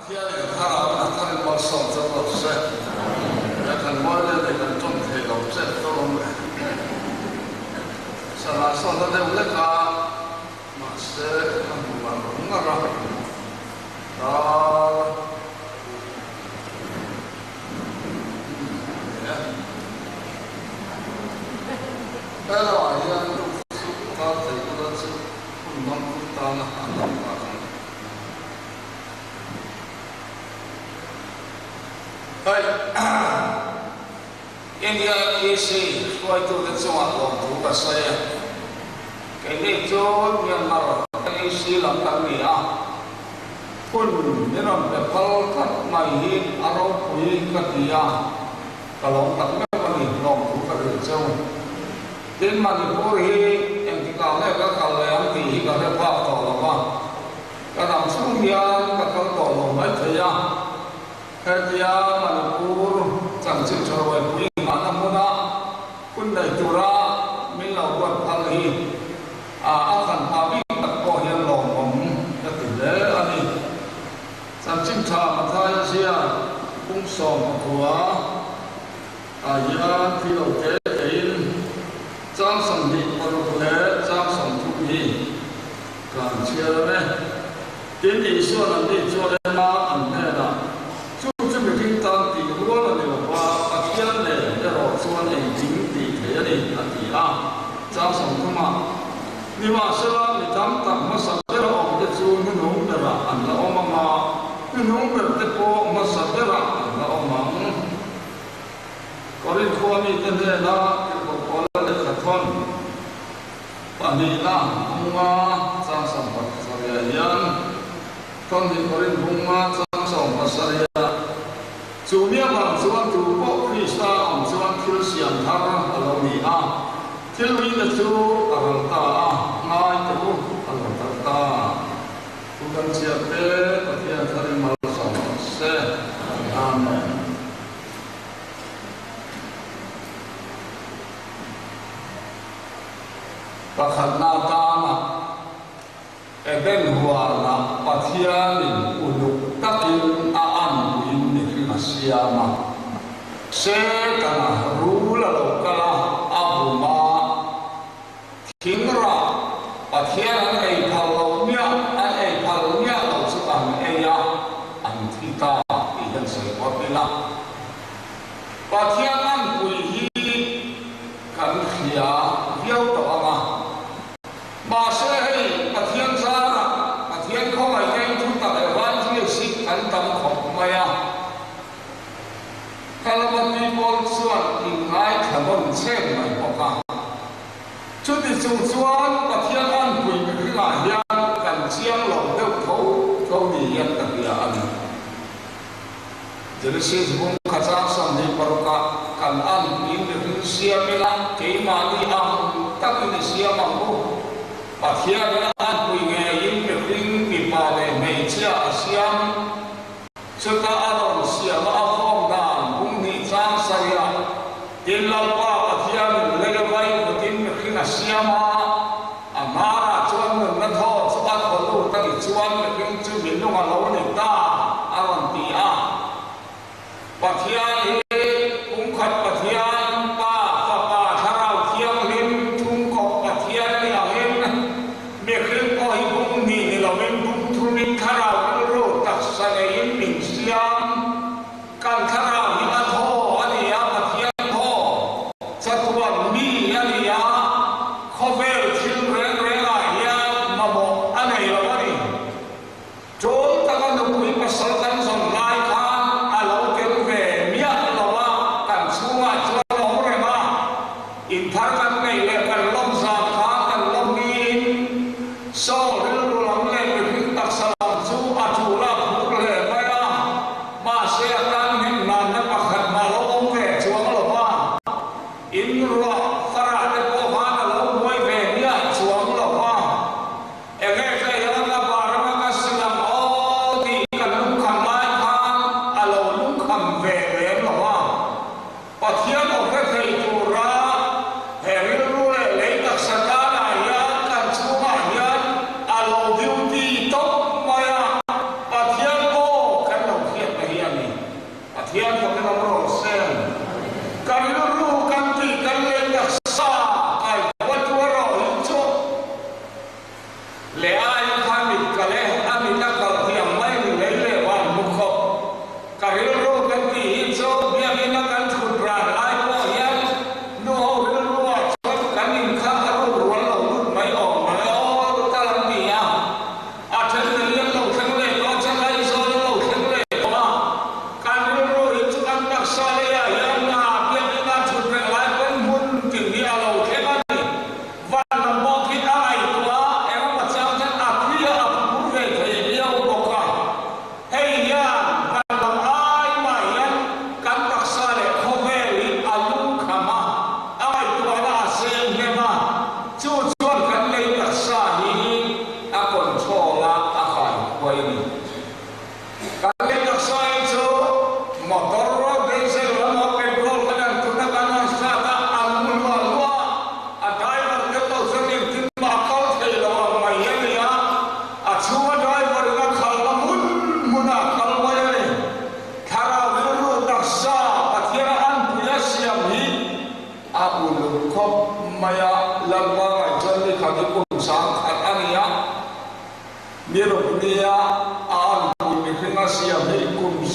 Pathianin thlarau a tharin malsawm chu rawh se. He kan mawi leh leh kan tawng thei lo che tawh ang e. Sarah sawn a deuh lek a, mahse a hmu ngar ngar a. Dar hle. Erawh ah hian ruk chu kal thei ula chu hun hmangtu tana a tam tak ang. Hei India PC hruaitute chungah lawmthu ka sawi a, keini chu Myanmar NEC lam kan ni a, hun min rawn pe phal tlat mai hi a ropui ka ti a, ka lawm tak meuh a ni, lawmthu ka hrilh cheu. Tin, Manipur hi engtikah nge ka kal leh ang tih hi ka hre phak tawh lo va, ka dam chhung hian ka kal tawh lo mai thei a. Hetia Manipur chanchin tha ruaipui nghahna hmuna hun nei tura min lo ruat phal hi a a kan hma bik tak pawh hian lawmawm ka ti hle a ni. Chanchin tha Mathaia ziak pum 19 ah hian thi lo te tein chang 26 leh chang 30 hi kan chhiar ang e. Tin, Isua'n an ni chuan ema an hnenah, Chu chu mihring tan tih rual a ni lo va, Pathian nen erawh chuan engkim tih thei a ni, a ti a. Chang 30 ah, Nimahsela, mi tam tak hmasa bera awmte chu hnuhnung berah an la awm ang a, hnuhnung berte pawh hmasa berah an la awm ang. Korinth khua mite hnena tirhkoh Paula lehkha thawn. Pahnihna bunga chang 77 hian thawmhnih Korinth bunga chang 70 chu mi avang chuan tu pawh Krista awm chuan thil siam thar a lo ni a, thil uite chu a ral ta a, ngai te u a lo thar ta. Thu kan chhiar te Pathian tharin malsawm rawh se. Amen. Pakhatna atana Eden huanah Pathianin uluk takin a anpuiin mihring a siam a. Setana rul a lo kal a, a bum a, thing rah Pathian an ei phal loh miah, an ei phal miah loh chu an ei a, an thi ta tih hian sawi phawt ila. Pathian anpui hi kan hria viau tawh ang a. Mahse hei Pathian zarah Pathian khawngaih eng thu tak evangelist hi kan tam khawp mai a. Kalamati pawl chuan inngaithla nawn cheng mai bawk a. Chuti chung chuan Pathian anpui mihringah hian kan chiang lo deuh tho tho ni hian ka hria a ni. Genesis bung kha chang 26 ah kan an in mihring siam ila, keimahni ang takin i siam ang u. Pathianin a anpui ngeiin mihring mipa leh hmeichhia a siam. Chuta a rawn siama a khawm dan bung hnih chang 7 ah, Tin Lalpa Pathianin lei a vai khutin mihring a siam a, a hmarah chuan nunna thaw chu a thaw lut a ni chuan mihring chu minung a lo ni ta a rawn ti a. Pathian hi pumkhat Pathian, Pa, Fapa, Thlarau Thianghlim, Thungkawp Pathian ni angin mihring pawh hi bung hnih ni lovin bung thumin Thlarau rilru taksa neiin min siam. Kan thlarau hi a thaw a ni a, Pathian thaw chatuan mi a ni a, khawvel thil reng rengah hian mamawh a nei lo a ni. Tul taka nupui pasal kan zawn lai khan a lo tel ve miah lo.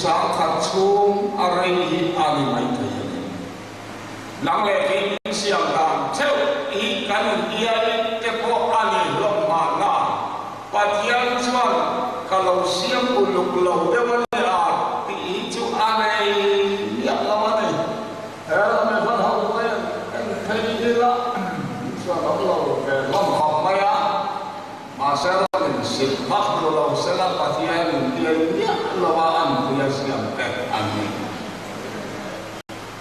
sangkhat chhung a rei hi a ni mai thei a ni. Nang leh kei min siam dan theuh hi kan inbiai te pawh a ni hlawm mahna, Pathian chuan ka lo siam uluk lo deuh a ni a tih hi chu a nei miah lo a ni. He ram hi hman ho nen en phei ila chuan awm lo ve hlawm khawp mai a, mahse ram in silh vak duh lo sela Pathian inbiai miah lo a an pui a siam te an ni.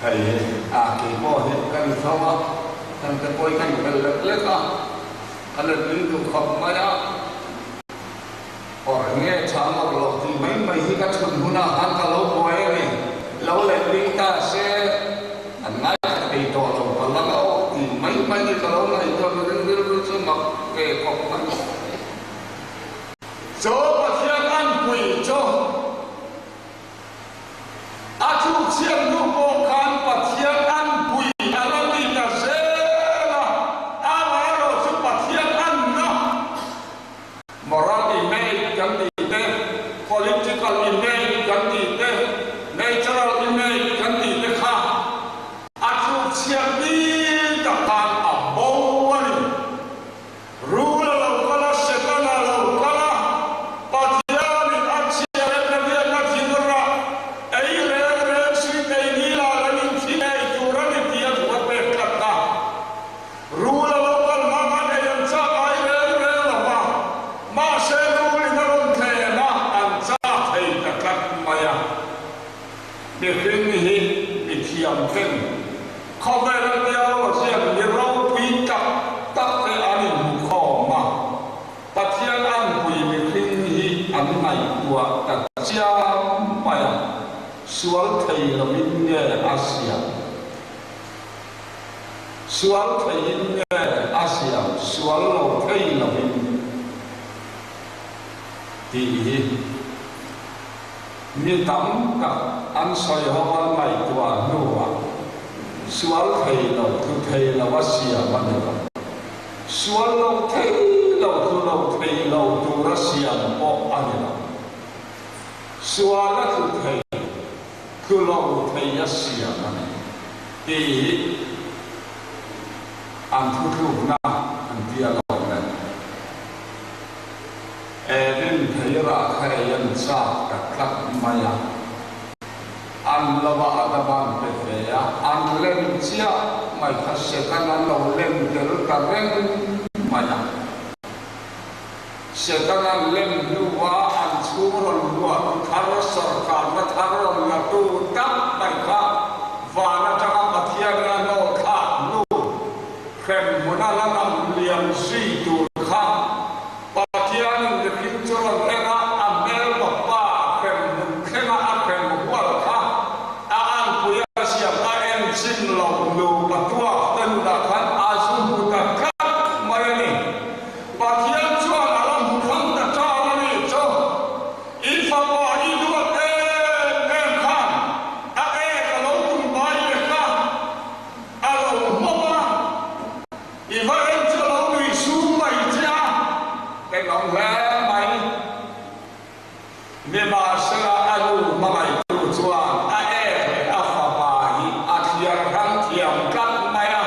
Hei hi a kei pawh hi ka ni tho a, kan te pawh hi ka ni fel lek lek a, ka let ling duh khawp mai a, awrh nge tha ngawt lo tih mai mai hi ka chhun hunah khan ka lo buai a ni, lo let ling ta se an ngaithla thei tawh lo ka la nga aw tih mai mai hi ka lo ngaihtuah mi ring rilru chu mak ve khawp mai. Chaw Pathian an pui chaw. A tlukchhiat hnu pawh khan Pathian an pui a la ni ta zel a, amaherawh chu Pathian an na. Moral image kan tih te, political image kan tih te, natural image kan tih te kha a tlukchhiat ni tak khan a bo a ni. Rul a lo kal a, Satan a lo kal a, Pathianin a chhia leh ka biakna thil rah ei reng reng sui nei ni la lo in thi ngei tur a ni tih a thu a pek tlat a. Rul a lo kal hma khan ei an chak ai reng reng lo va, mahse rulin a rawn thlem a, an chak thei ta tlat mai a. Mihring hi mi thiam ten khawvel a theologian mi ropui tak tak te an inhmu khawm a, Pathian anpui mihring hi an ngaihtuah ta chiang mai a, sual thei lovin nge a siam? Sual theiin nge a siam? Sual lo thei lovin tih hi. Mi tam tak an sawi ho an ngaihtuah hnuah sual thei lo tlu thei lo a siam a ni lo. Sual lo thei lo tlu lo thei lo tura siam pawh a ni lo. Sual a tlu thei, tlu lo thei a siam a ni tih hi an thutlukna an tia lo le. Eden theirah kha ei an chak ta tlat mai a, an lo a Adam an pe ve a, an lem chiah mai kha Satan an lo lem tel ta reng mai a. Satan an lem hnua an chhung rawn luahtu thar sawrkarna thar rawn la tu tak mai kha van atanga Pathianin a hnawh thlak hnu hremhmuna la nam liam zui tur kha Pathianin mihring chu rawn en a, a hmelma pa hremhmun thlenga a hrem hual kha a anpui a siam a en chim lo nupa tuak te nunah khan a zu hmu ta tlat mai a ni. Pathian chuan a la hmu thlang ta tan a ni chu. I fapa i duat em em khan a ek a lo tum bai lek a, a lo hmawm a. I va en chu a lo nui sum mai che a, tenawm hle mai. Nimahsela a nu hmangaihtu chuan a ek leh a fapa hi a thliar hrang thiam tlat mai a,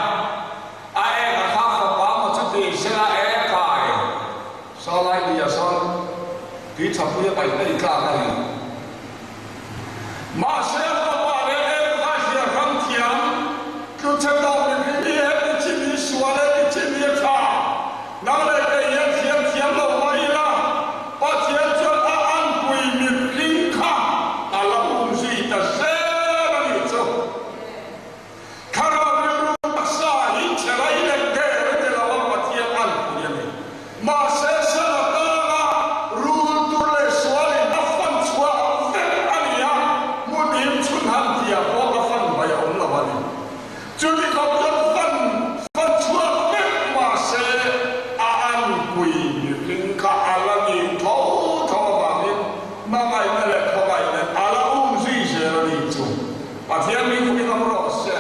a ek a kha fapa maw chu ti sela ek kai saw lai nia sawn tui thapui a paih daih tlak a ni. Mahse a fapa leh ek kha thliar hrang thiam tlu che tawh mihring hi heti chin hi sual heti chin hi a tha. Nang leh kei hian thiam thiam lo mah ila Pathian chuan a anpui mihring kha a la um zui ta zel a nih chu. Thlarau rilru taksa hi che lai leh der a ni lo a, Pathian anpui a ni. Mahse sala tanga rul tur leh sualin a fan chhuah vek a ni a, hmun him chhun han tia pawh a fan mai a awm lo a ni. Chumi khawp chuan fan fan chhuak vek mahse a anpui mihring kha a la ni tho tho avangin hmangaihna leh khawngaihna a la um zui zel a ni chu. Pathian min hmuhin awm rawh se.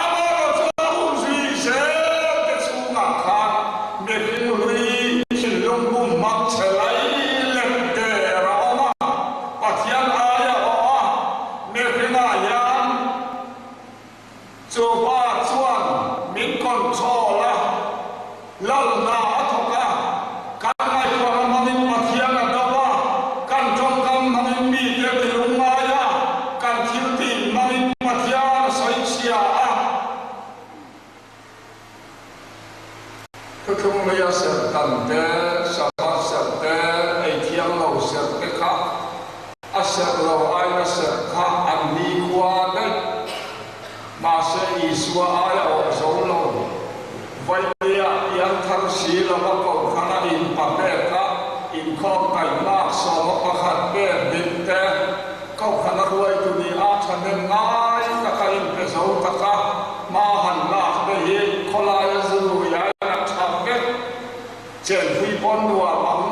Amaherawh chu a um zui zel te chhungah khan mihring hlui thinlung bum hmang chhe lai lek der a awm a, Pathian aia awm. dan te, Sabbath serh te, ei thiang lo serh te kha a serh lo aiin a serh kha an nikhua daih. Mahse Isua aia awh zo lo. Vainia piangthar si lova kohhrana inpa pek a, inkhawm kaihmak sawma pakhat pek dik te, kohhrana hruaitu ni a thahnem ngai taka inpe zo taka hma han lak te hi khawlaia zurui aiin a tha vek. Chenpui pawn nuam ang.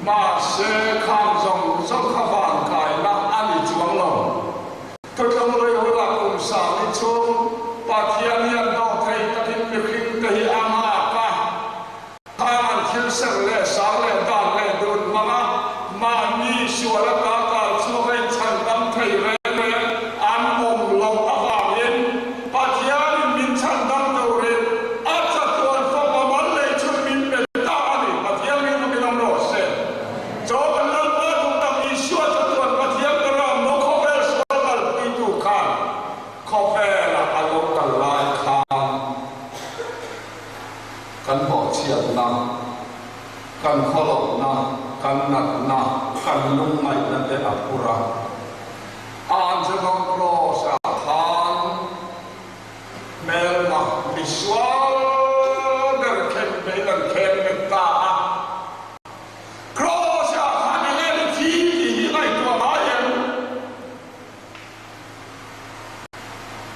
Mahse khang zawng zawng kha vankaina a ni chuang lo. Thutlung lui hunah kum sang ni chhung Pathian hian dawh thei takin mihring te hi a nghak a, khang an thil serh leh sang leh dan leh dun hmanga mahni sual ata kal chhuak a inchhan dam thei reng reng an awm loh avangin Pathianin min chhan dam turin a chatuan fapa mal lei chhun min pe ta a ni. Pathian min awmin awm rawh se. Chaw kan Lalpa duh tak Isua chatuan Pathian ka ram no khawvel sual kalpuitu khan khawvelah a lo kal lai khan kan bawhchhiatna, kan khawlohna, kan natna, kan lungngaihna te a phur a. Angelon Cross ah khan Hmelma misual ber khen peiin an khen bet ta a. Kraws-ah khan enge ni thi tih hi ngaihtuah ngai em?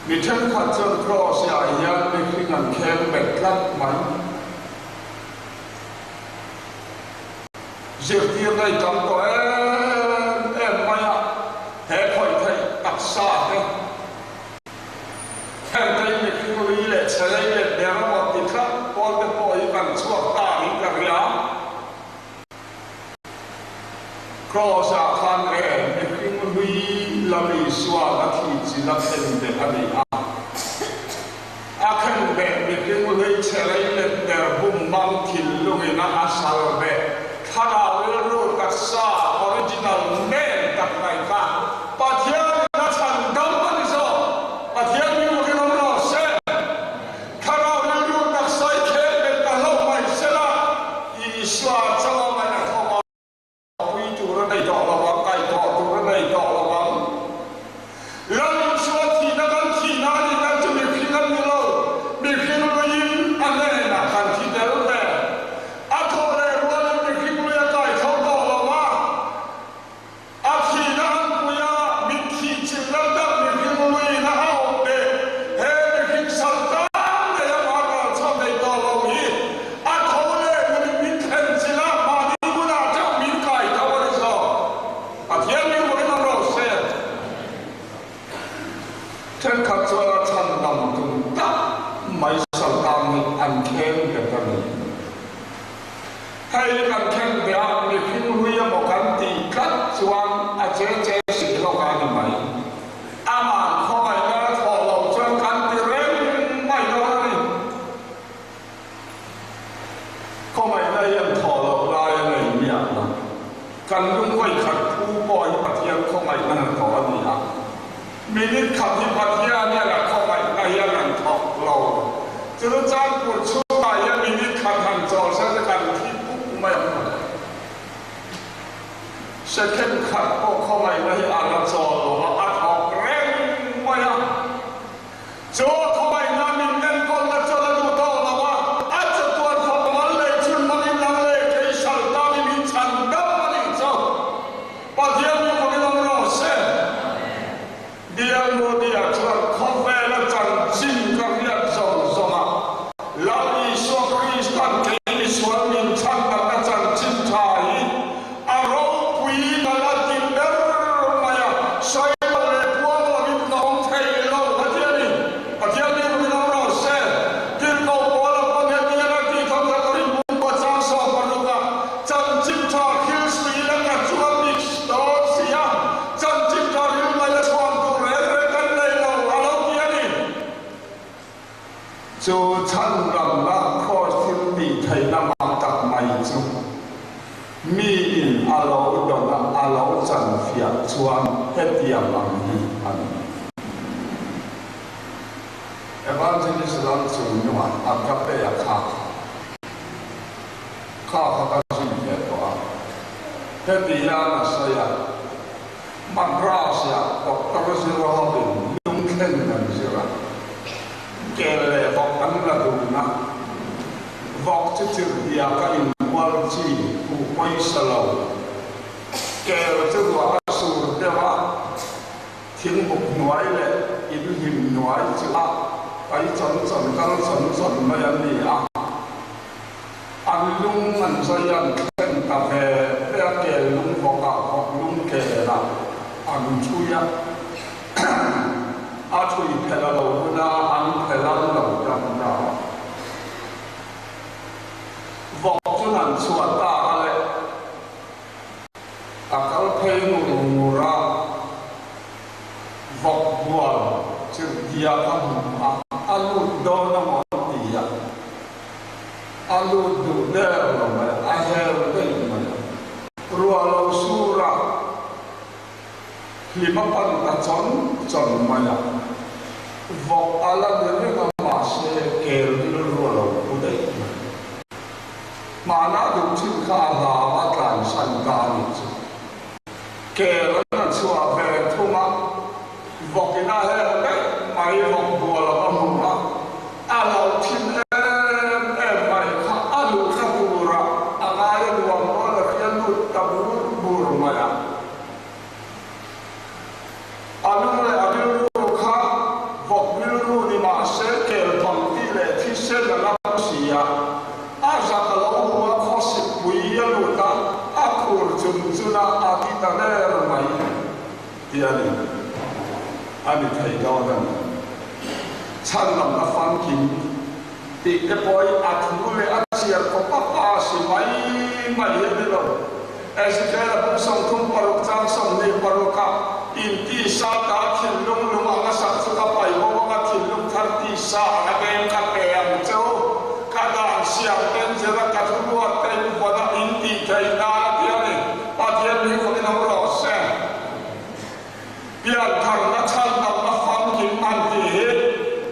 Mi thenkhat chuan Kraws-ah hian mihring an kheng bet tlat mai. Zirtirna i tam tawh em em mai a, he khawih theih taksa te Hengte mihring lui leh chelei leh ber emaw ti tlat pawl te pawh hi kan chhuak ta ang ka ria. Kraws ah khan e mihring lui lam Isuan a thih chin a khen beh a ni a. A khen beh mihring lui chelei leh ber bum mang thinlungin a a sal beh thlarau rilru taksa original man tak mai kha Pathianin a chhan dam a ni zawk. Pathian mi awkin awm lo se, thlarau rilru taksa i khel bet ta hlauh mai sela, Isua chauh a ngaih a thawm a, pui tur a nei tawh lo ang, kaih tawh tur a nei tawh lo ang. Lal Isua thihna kan thihna a nih nan chu mihring an ni lo, mihring luiin a hnenah kan thi tel ve. A thawh leh rualin mihring lui a kai tho tawh lo a. A thihna an pui a, mitthi chilh lam tak mihring luiin a awm ve. He mihring sal tan nei a mah kal chhuak thei tawh lo hi a tho leh nunin min thlen chilh a, mahni hmunah chauh min kai tho a ni zawk. Pathian mi ruahin awm rawh se. Thenkhat chuan a chhan dam tum tak mai sal tan hi an kheng bet a ni. Hei hi kan khen ve a, mihring hlui emaw kan tih tlat chuan a che che si lawk a ni mai. Amah khawngaihna la thawh loh chuan kan ti reng mai dawn a ni. Khawngaihna hian thawh loh lai a nei miah lo. Kan lungawih khat phu pawh hi Pathian khawngaihna hnathawh a ni a. Minute khat hi Pathian hian a khawngaihna hian an thawk lo. Chu changpur chhungah hian minute khat han chawl se chu kan thi puk mai ang mawle. Second khat pawh khawngaihna hi a la chawl lo a, a thawk reng mai a. Chu a khawngaihna min enkawlna chuan a duh tawh lo a, a chatuan fapa lei chhun hmangin nang leh kei sal tan i min chhan dam a nih chu. Pathian mi fakin awm rawh se. Bial Modi-a chuan khawvela chanchin ka hriat zawng zawng a, Lal Isua Kristan kei misual min chhan danna chanchin tha hi A ropui ka la ti ber mai a, sawi leh puang lovin ka awm thei lo a ti a ni. Pathian mi rukin awm rawh se, Tirhkoh Paula pawn hetiang a tih thawk kha ka rin hmun pawh chang sawm paruk a, chanchin tha thil sui la ka chu a mix dawn si a, chanchin tha ril mai la chhuan tur reng reng kan nei lo a lo ti a ni. Chu chhandamna Kraws thil tih theihna mak tak mai chu miin a lo dawn a, a lo chanfiah chuan hetiang ang hi a ni. Evangelist lam chung hnungah a ka pe a kha. Kha kha ka zui ve tawh a. Heti hian a sawi a, Madras-ah Doctor zir hovin lungthleng an zir a, kel leh vawk an la dun a, vawk chu chirhbiak a inbual chi huh pawisa lo, kel chu ruah a sur deuh a, Thingbuk hnuai leh in hlim hnuai chu a pai chawn chawn kal chawn chawn mai an ni a. An lung an zai an thlen ta ve ve a, kel lung vawk ah vawk lung kel ah an thui a, a thui phelh a lo hun a, an phelh an lo tan ta a. Vawk chu han chhuah ta a le. A kal phei ngur ngur a, vawk bual chirhdia ka hmu a, a lut dawn a maw an ti a, a lut duh der lo mai, a hel daih mai a, ruah lo sur a, hlim a pan ta chawn chawn mai a, vawk a la ni reng a mahse kel rilru a lo pu daih mai. Hmana duh thin kha a hlau a tlansan ta a nih chu. Kel an a chhuah ve thung a, vawk in a hel daih mai vawk bual a va hmu a, a lo thin em em mai kha a luhna turah a ngai a nuam rual a ria lut ta bur bur mai a. A lung leh a rilru kha vawk rilru ni mah se kel phang tih leh thisen a la pu si a, a zak a lo hu a, khawsik pui a lut a, a khur chun chun a, a ti ta der mai tih a ni. A ni thei dawn a ni. Chhan lam a famkim tih te pawhin a thu leh a chhiar khawp a pa si mai mai hi a ni lo. Ezekiel-a bung 36 chang 26 ah Intisa ta thinlung lung anga sak chu ka pai bo anga thinlung thar tisa anga beng ka pe ang che u. Ka dan siam ten zira ka thu ruat te in vawn a in tih theih nan a ti a ni. Pathian mi khawmin awm rawh se. Piantharna chhandamna famkim an tih hi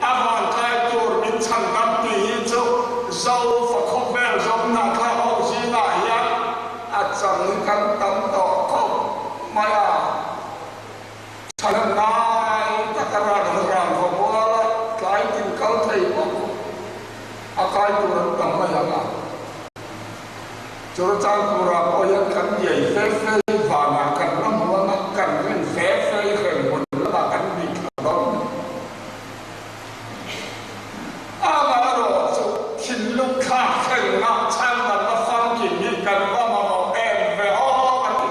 a vantlai tur min chhandam tih hi chu Zofa khawvel zawmna thlak ho zingah hian a chang kan tam tawh khawp mai a. Chhan ngai taka ran ran vaw mual a tlai tin kal thei bawk a kai tur an tam mai ang a. Churachandpur-ah pawh hian kan iai fe fe hi vanah kan la hmu ang a, kan rin fe fe hi hremhmun lamah kan bih thla dawn a ni. Amaherawh chu thinlung thlak thlengna chhandamna famkim hi kan va mamawh em ve aw a ti.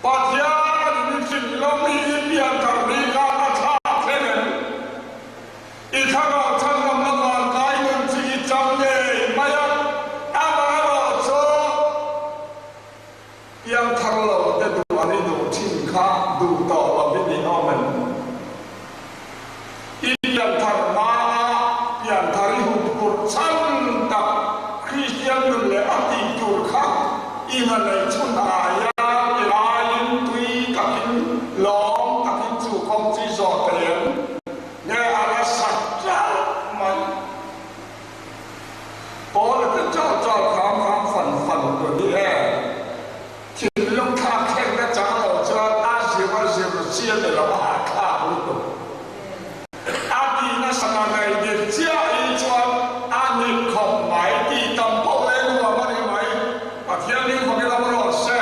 Pathian in thinlung hi i pianthar ni khan a thlak thleng em? I thlarau chhandamna vankai nun chu i chang ngei mai a, amaherawh chu piangthar lo te duh an i duh thin kha duh tawh lo hi ni awm em? I pianthar hmaa pianthar i huphurh chhan tak Kristian nun leh a tih tur kha i hna neih chhun aia i laiin tui takin lawm takin chu kawng chi zawh thei em? Nge a la sak ṭeuh mai. Paula te chauh chauh kham kham fan fan tu ni e. Thinlung thlak thleng na chang lo chuan a zir a zir chi a ni lo a hahthlak lutuk. A ti nasa na nei dik chiah hi chuan a ni khawp mai tih tam pawh leh nuam a ni mai. Pathian ning fakin awm rawh se.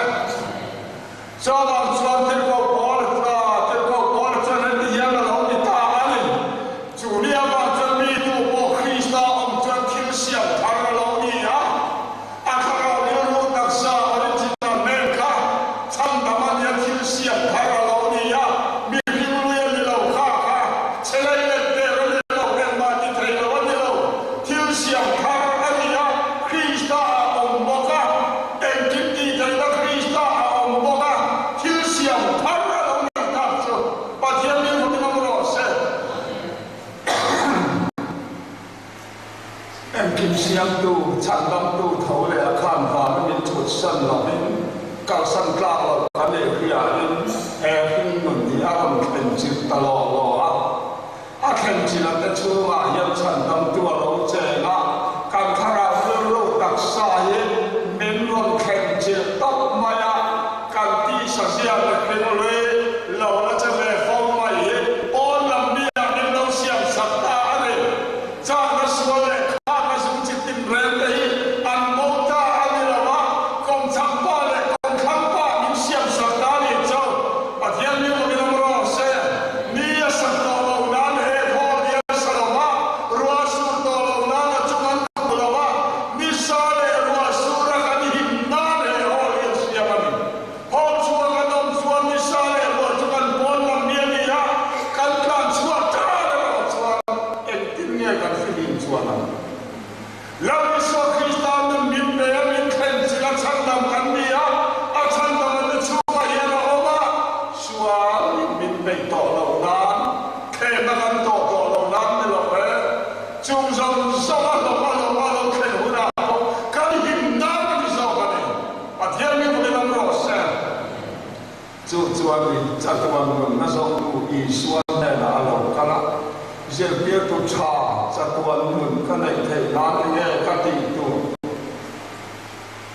Chuvang chuan Tirhkoh Paula chuan Tirhkoh Paula chuan heti hian a lo ti ta a ni, Chu ni avang chuan mi tu pawh Krista awm chuan thil siam thar a lo ni a, a thlarau rilru taksa original nen kha chhandam a nia thil siam thar a lo ni a, mi ringlui a ni lo kha kha chhe lei let der a ni lo, engmah ti thei lo a ni lo, thil siam thar a ni a, Krista a awm bawk a. Engkim tih theihna Krista a awm bawk a, thil siam thar a lo nih tak chu Pathian min hmuhin awm rawh se. Engkim siamtu, chhandamtu tho leh a khan vana min thut san lovin, kalsan tlak loh kan ei hriain he hringnun hi a rawn thlen chilh ta law law a. A thlen chilh te chhungah hian chhandamtu a lo cheng a, kan thlarau rilru taksa hi. beih tawh loh nan, thlemna kan tawh tawh loh nan ni lo e. Chung zawng zawng a hlawm a hlawm a lo thlen hunah pawh kan him nan a ni zawk a ni. Pathian mi vawiin awm rawh se. Chu chuan mi chatuan nunna zawktu Isua hnenah a lo kal a, Zirtirtu tha chatuan nun ka neih theih nan enge ka tih tur?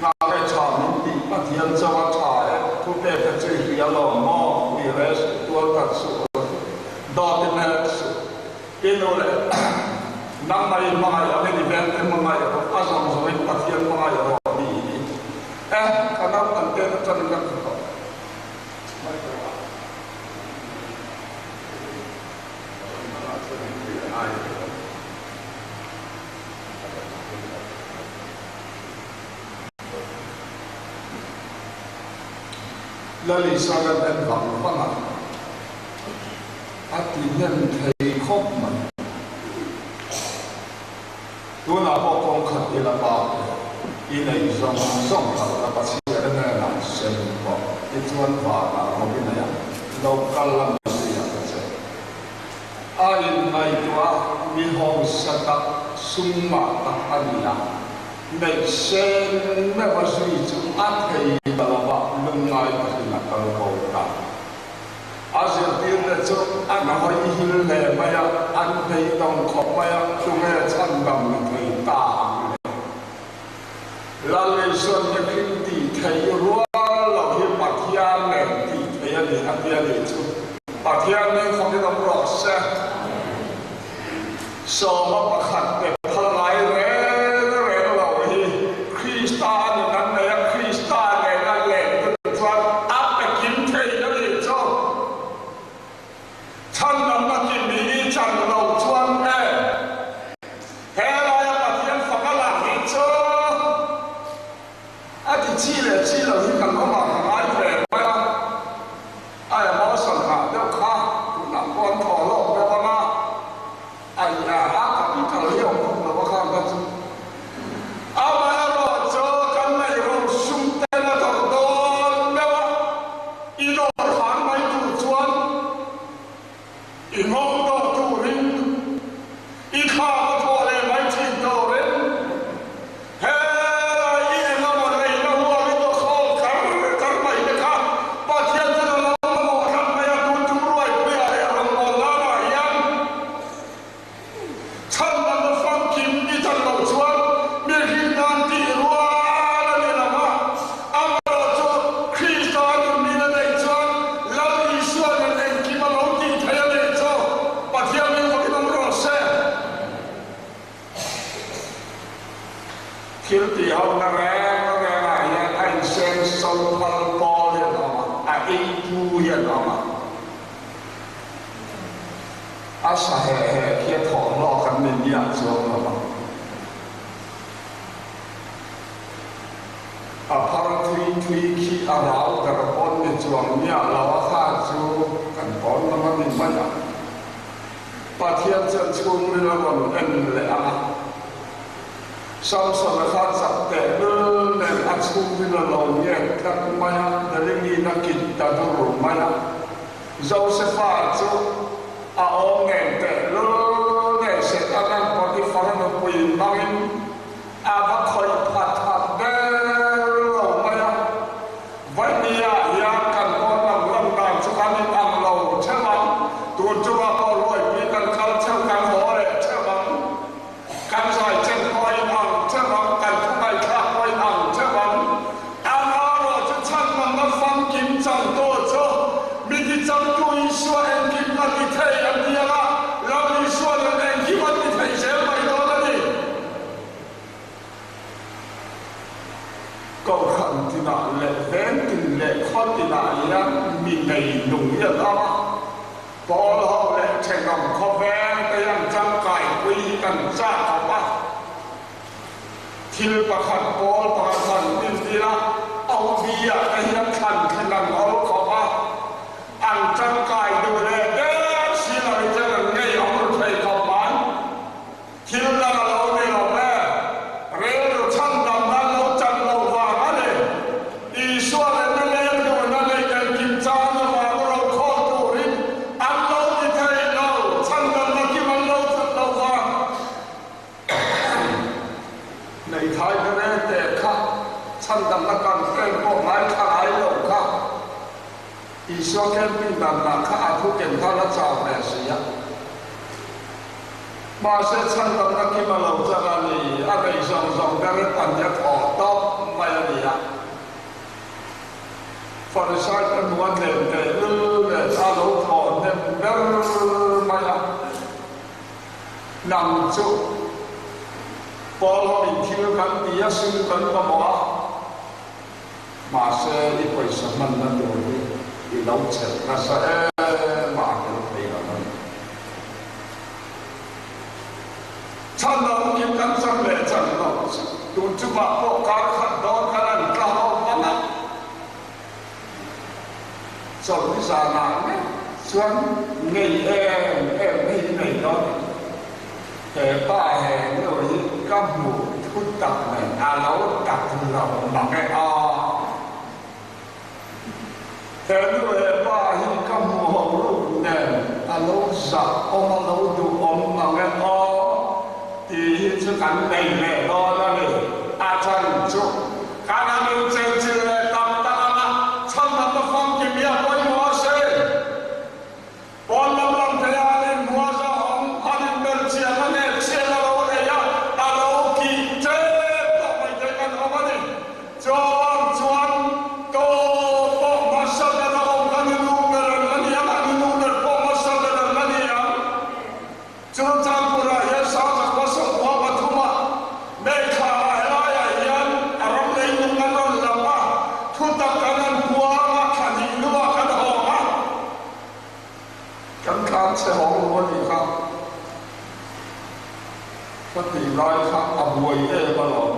Nghah nge tha min tih Pathian chauh a tha e, thupek ka chui hria lawm maw? Ui reh suh, tual that suh, dawt i hmel suh. I nu leh nangmah in hmangaih ang in i veng te hmangaih rawh, a zawng zawng in Pathian hmangaih rawh tih hi e ka naupang te atangin ka hmu tawh. Lalisa kan en vang vang a, a ti hnem thei khawp mai. Tunah pawh kawng khat ila bak e, i neih zawng zawng khalh la Pathian hnenah sem rawh, tichuan vanah rawh i nei ang, lo kal la mi zui ang che. A inngaihtuah a, mi hausa tak, sum ngah tak a ni a, neih sen meuh a zui chu a thei ta lo va, lungngai takin a kal ko ta. A zirtirte chu an hawi hil hle mai a, an beidawng khawp mai a, tunge chhandam ni thei ta ang le? Lal Isuan mihring tih theih rual lo hi Pathian nen tih theih a ni a ti a nih chu. Pathian nen fakin awm rawh se. Sawma pakhat pe phal ngai reng reng lo hi Krista a nun an nei a, Krista nen a len deuh chuan a pe kim thei a nih chu. Chhandamna kim hi i chan lo chuan e. He laia Pathian fak a lang hi chu a ti chi leh chi lo hi kan awm ah ka ngai ve mai a, a emotion ngah deuh kha tunah pawh an thaw lawk deuh ang a, a i a a capital hi a awm khawp lo a khan kha chu. Amaherawhchu kan neih rosum ten a tawrh dawn deuh a, i dawr khan mai tur chuan I nghawng tawh turin, i thlak a thawh leh mai thin turin, helai i eng emaw neihna huang i tawh khawl kar kar mai te kha Pathian chuan a lo mamawh tlat mai a, tun tum ruaipuiah leh rawngbâwl nânah hian chhandamna famkim i chan loh chuan mihring tân tih rual a ni lo va, amaherawhchu Krista nun min a neih chuan Lal Isua nen engkim a lo tih theih a nih chu Pathian min fakin awm rawh se. Thil tih hona reng rengah hian a inseng so phal pawl hi an awm a, a eitu hi an awm a. A sa heh heh khi a thawh hlawk an ni miah chuang lo ang. A phar thui thui khi a rau ber pawn ni chuang miah lo a kha chu kan pawn lam a ni mai ang. Pathian chuan chhungril a rawn en leh ang a. Samson-a kha chak teh lul nen a chhungril a lo ngek tlat mai a, Delilin a kit ta dur mai a. Josefa chu a awm nen tehlul nen Setana'n Potifar nupui hmangin a va khawih phat phat der lo mai a. Vainia hian kan pawn lam lam dan chu kan in ang lo theuh ang, tun chungah pawh ruaipui kan kal theuh kan haw leh theuh ang, kan zai chen pawh a in ang theuh ang, kan thu ngaihthlak pawh a in ang theuh ang. Amaherawh chu chhandamna famkim changtu chu mi ti changtu Isua engkim ka ti thei an ti ang a, Lal Isua nen engkim an ti thei zel mai dawn a ni. Kohhran tinah leh veng tin leh khaw tinah hian mi nei nung hi an awm a, Pawl ho leh thenawm khawveng te hian tangkaipui hi kan chak khawp a. Thil pakhat pawl pakhat han tin ila, Aubi-ah te hian thlan thleng an hawl khawp a, an tangkai duh leh der si lo in chuan an ngei awm ru thei khawp mai. Thil dang a lo ni lo e, rilru chhandam nan lo chan lo vang a ni. Isua leh na leng duhna neih engkim chang avang ro khawl turin. Isua camping dan lah kha a thu ken khan a chau hle si a. Mahse chhandamna kim a lo chang a ni, a nei zawng zawng ber an nia thaw tawp mai a ni a. Farisai te hmu a tlem teh lul leh a lo thaw hnem ber mai a. Nang chu Paul ho in thil kan ti a, sum kan mamawh a, mahse i pawisa hmanna tur hi i lo chelh nasa em a, a tel thei lo a ni. Chhan lo kim kan chang leh chang lo chu tun chungah pawh kar khat dawn khan an tla ho hmang a. Chawlhni zanah ngei chuan ngei em em hei hi nei dawn a ni. He pa he nu hi ka hmuh thu tak nen a lo tak lo mang e a. He nu he pa hi ka hmuh ho ruk nen a lo zah awm a lo duh awm mang e aw tih hi chu kan nei leh dawn a ni. A chan chu Kan han inchengchil leh tak tak ang a, chhandamna famkim hi a pawimawh a si. Pawn lam lam thei a an inhmuh a zahawm, an inbel chiang a nge chhiat a lo nei a, a lo kih tep tawh mai thei kan awm a ni. Chuan chuan tawp pawh hmasa ber a awm kha nunu ber an la ni ang a, nunu ber pawh hmasa ber an la ni ang. Churachandpur-ah hian Sangzakua sawmkua pathuma May thlaah helaiah hian a ram leilung an rawn lam a, thutak kan han puang a, thla hnih hnuah kan hawng a. Kan tlan chhe hawng lo a nih kha. Ka tih lai kha a buai em alawm.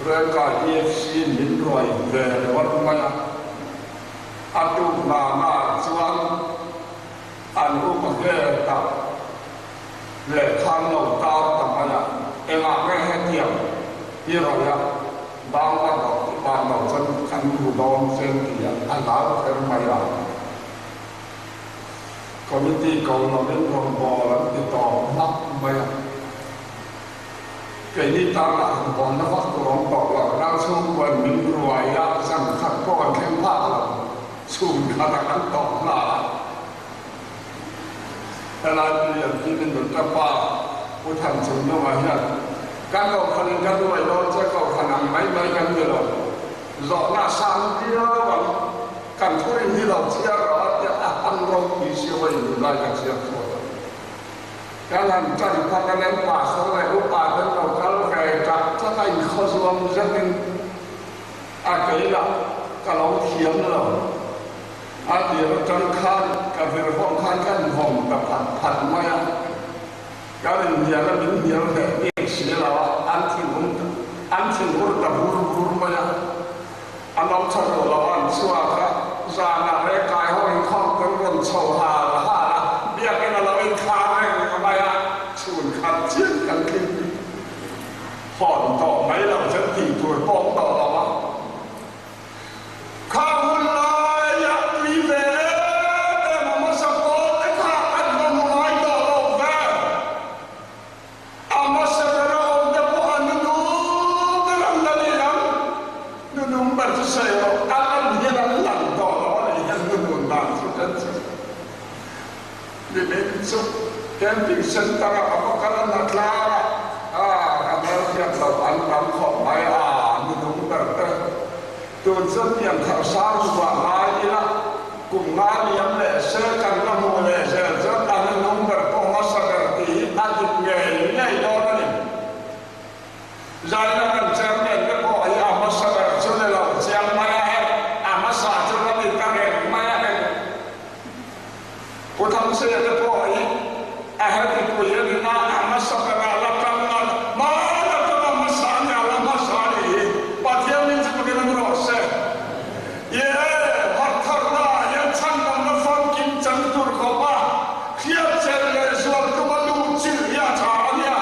Relkai EFC-in min ruai ve ringawt mai a, a tuk hna-naah chuan An upa hle tak lehkha an lo tar ta mai a, engah nge hetiang i rawih a, bang a rawh i ban lo chuan kan ru dawn che ti a, a hlau kher mai a. Committee ko lovin rawngbâwl an ti tawp hmak mai a, keini tan lah han bawnna vak tur awm tawh lo, ralchhungkuan min ruai a, zan khat pawh kan thleng phak lo. Chhung khatah kan tawp hna a, helai tui an tih min rawn tap a, Pu Thanchungnunga hian kan kohhranin ka hnuai dawn che kohhran ang mai mai kan ni lo, zawhna a sang viau ang, kan thurin hi lo chhiar rawh a tia a han ropui si hawi in lai ka chhiar chhuak a. Kan han tan phawt a nen pastor leh upa ten lo kal ve tak tak a inkhawzuam zetin A kei lah ka lo thiam lo. A tir atang khan ka vir hawng khan kan vawm ta phat phat mai a. Kan inhnial a min hnial hleh bik si lo a, an thinhum an thinhur ta bur bur mai a. A lo tha duh lo an chhuak a, zanah reh kai ho inkhawm kan rawn chho hal hal a, biakin a lo inkhar reng mai a, chhun khat chiah kan tling. Hawn tawh mai lo chuan tih tur pawh awm tawh lo a. Kha hun laia tui ve em em a hmasa pawl te kha an va hmu ngai tawh lo ve. A hmasa ber a awm te pawh a nunung ber an la ni ang. Nunung ber chu sawi lo, a lan hian an lang tawh lo a nih hian nunun dan chu kan chu. Nimin chu camping center ah ka va kal a na tlang a, ah ka hmel hriat loh an tam khawp mai a, nunung ber te tun chuan pian thar sang chhuah ngai ila kum nga liam leh se kan la hmuh leh zel chuan a nunung ber pawh hmasa ber tih hi a dik ngei ngei dawn a ni. Zaina kan chairman te pawh hi a hmasa ber chu ni lo chiang mai a heng, a hmasa chu ka ni ta reng mai a heng. Pu Thangseia te pawh hi a heti pui a ni na, a hmasa ber a la tang a, hmaan atanga hmasa a ni, a la hmasa a nih hi. Pathian min chu takin an rawh se. Ye, harhtharna ah hian chhandamna famkim chan tur khawp a, hriat chen leh zual tuma luh chilh hi a tha a nia.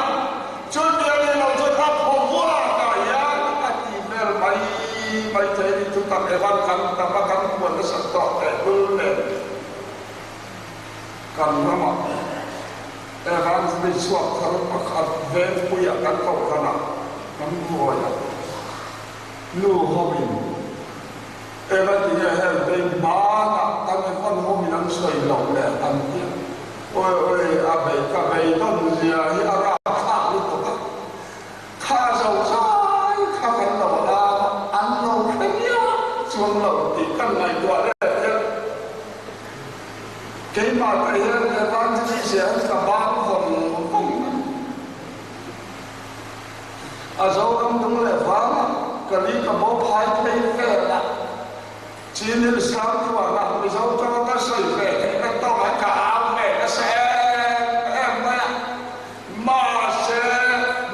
Chutia ni lo chuan a phaw vuakah hian a ti vel mai mai thei a ni. Chu tak evan kan tam a, kan puan nasat tawh teh lul nen kan ramah Evan zui chhuak thar pakhat vengpuiah kan kohhranah kan ruai a, nu hoin. Engati nge heng te hmanah kan i hawn ho min an sawi loh le an ti a. Awi awi a bei ka beidawn zia hi a rapthlak lutuk a. Kha zo zai kha kan lo la a, an lo hre miah chuang lo tih kan ngaihtuah leh hian keimah te hian evangelist hian ka ban vawng vawng mai. A Zoram dung leh vanga ka li ka bo phai phei vel a, Chin in sang thuan a Mizo tawng ka sawi ve theihna tawngah ka au ve nasa em em mai a. Mahse,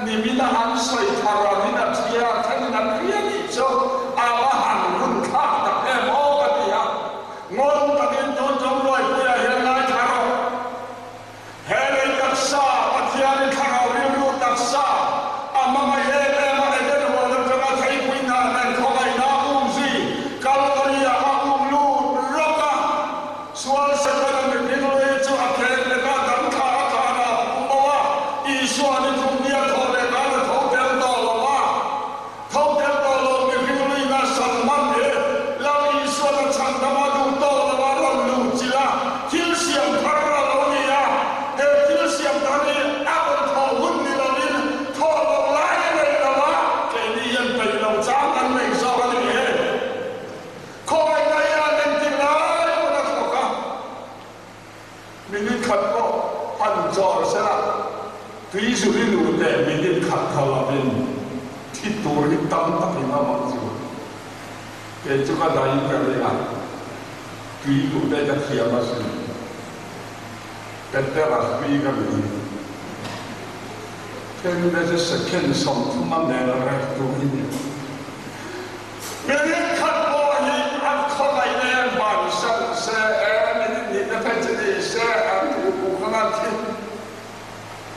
nimina an sawi thar angin a thia thenin an hria nih chu a va han hun thlak tak em aw ka ti a. Ngawn takin tun tum Luaipuia hian ngaithla rawh. He lei taksa, Pathianin thlarau rilru taksa a hmangaih em em a, Eden huan atanga theipui hna nen khawngaihna a umzui Kalvari-ah a um lut rawk a. Sual Setana mihring lui chu a khel bet a, dang thla a tlan a, a pum bo a. Isua ni thum nia thawh leh dan a tho tel tawh lo a. Tho tel tawh lo mihring luina san man he Lal Isuan a chhan dam a duh tawh lo a rawn luh chilh a, thil siam thar a lo ni a. He thil siam thar hi a rawn thawh hun ni lovin thawh loh lai a nei lo a, keini hian peih lo chang kan nei zawk a ni he. Khawngaihna hian engtik lai pawn a thawk a, minute khat pawh han chawl sela, tui zuri lu teh minute khat tha lovin thi tur hi tam takin a awm ang chu. Kei chu ka dai ka ring a, tui luh te ka thiam asin. Petera hlui ka ni. Then te chu second 30 a mel rek tur hi ni. Minute khat pawh hi an khawngaih em bansan se e, minute hnihna phei chu ni se an thu puk ang an thi.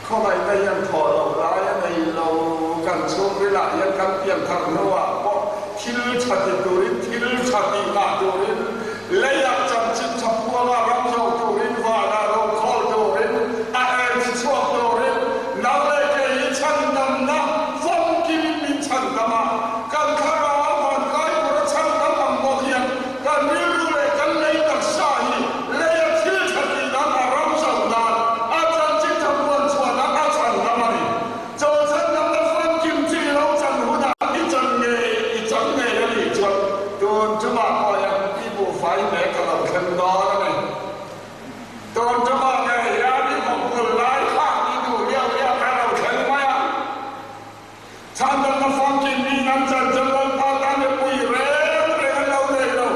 Khawngaihna hian thawh loh lai a nei lo, kan chhungrilah hian kan pianthar hnuah pawh thil tha ti turin, thil tha tih ngah turin, leiah chanchin tha phuanga ram zo turin, vanah ro khawl turin, a en chi chhuak turin, nang leh kei hi chhandamna famkimin min chhandam a. Kan thlarau a van kai tur a chhan dam ang bawk hian kan rilru leh kan lei taksa hi lei a thil tha tih dan a ram zau nan a chanchin tha puan chhuah nan a chhan dam a ni. Chaw chhan damna famkim chi i lo chan hunah i chan ngei i chang ngei a nih chuan tun chungah pawh hian i buhfai mek a lo thleng dawn a ni. Tun chungah ngei hian i vawkbul lai kha i duh liau liau kha a lo thleng mai a. Chhandamna famkim mi nan chan chuan Lalpa tan mipui reng reng an lo nei lo,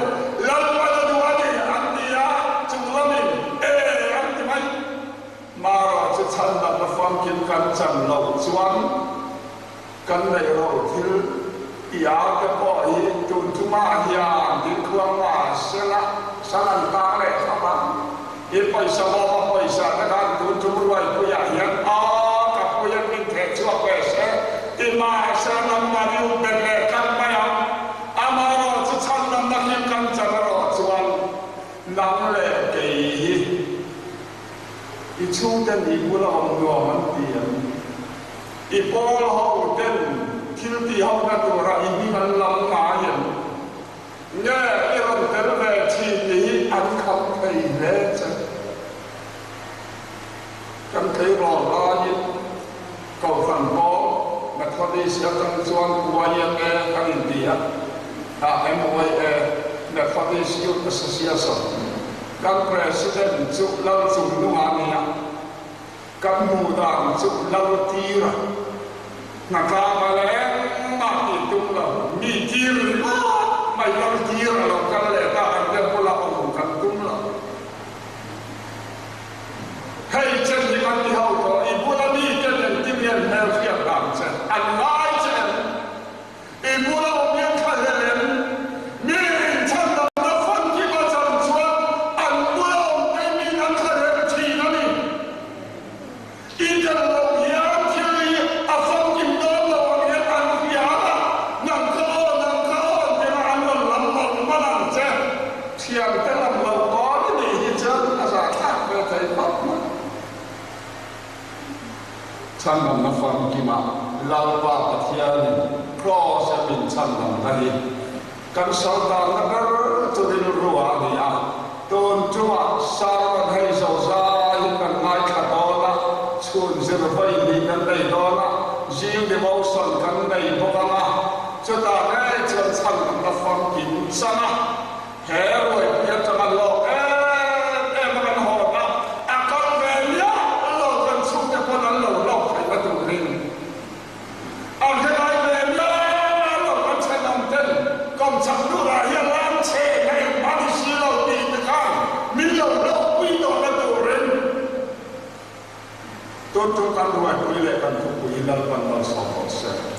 Lalpa la duh a ni an ti a, chung lamin e an ti mai. Mara chu chhandamna famkim kan chan loh chuan kan neih ro thil i ar te pawh hi tun tumah hian dingkhuang mah sela san an tang leh khap ang. I pawisa bawk a pawisa te khan tun tum ruaipuiah hian a ka puian min theh chhuak ve se ti mahse nangmah ni up bet leh tlat mai ang. Amaherawh chu chhandamna hlim kan chan erawh chuan nang leh kei hi i chhungten i bula awm nuam an ti ang. I pawl ho ten thil tih hona tura i hming an lam ngai ang. Nge i rawn tel ve thin tih hi an kham thei hle che. Kan tleirawl laiin Kohhran pawh Methodist atang chuan YMA kan inti a, ah MYA, Methodist Youth Association, kan President chu Lalchungnunga a ni a, kan hmuh dan chu Laltira. Hna tlanga la engmah tih tum lo, mi tir ringawt mai lal tir a lo kal leh ta ang te bulah awm kan tum lo. Hei chen hi kan ti ho tawh, i bula mi ten engtin nge an hmelhriat dan che an ngai che em? I bula awm hian thla hlel em? Mi inchhandamna famkim a chan chuan an bula awm te min an thla hlel thin a ni. I tel lo hian thil hi a famkim dawn lo ang hian an hria a, nang kha aw, nang kha aw an tia an rawn lam mawlh mawlh ang che. Thiante lam lo pawn i nih hi chuan a zahthlak ve thei khawp mai. Chhandamna famkimah Lalpa Pathianin Kraws-a min chhandamna hi kan saltanna ber. chu rilru ah a ni a, tun tumah sermon hei zozai hi kan ngaithla dawn a, chhun zir vawi hnih kan nei dawn a, zing devotion kan nei bawk ang a, chutah ngei chuan chhan kan la famkim chang a. He ruaipui atanga lawk em em a kan hawn a, a kal ve miah lo kan chhungte pawn an lo lawk theih na turin a hre ngai ve miah lo kan thenawm ten kawmchak durah hian lam chhe na engmah ni si lo tih te khan min lo hlawkpui tawh na turin tun tum kan ruaipui leh kan khawpui hi Lalpan malsawm rawh se.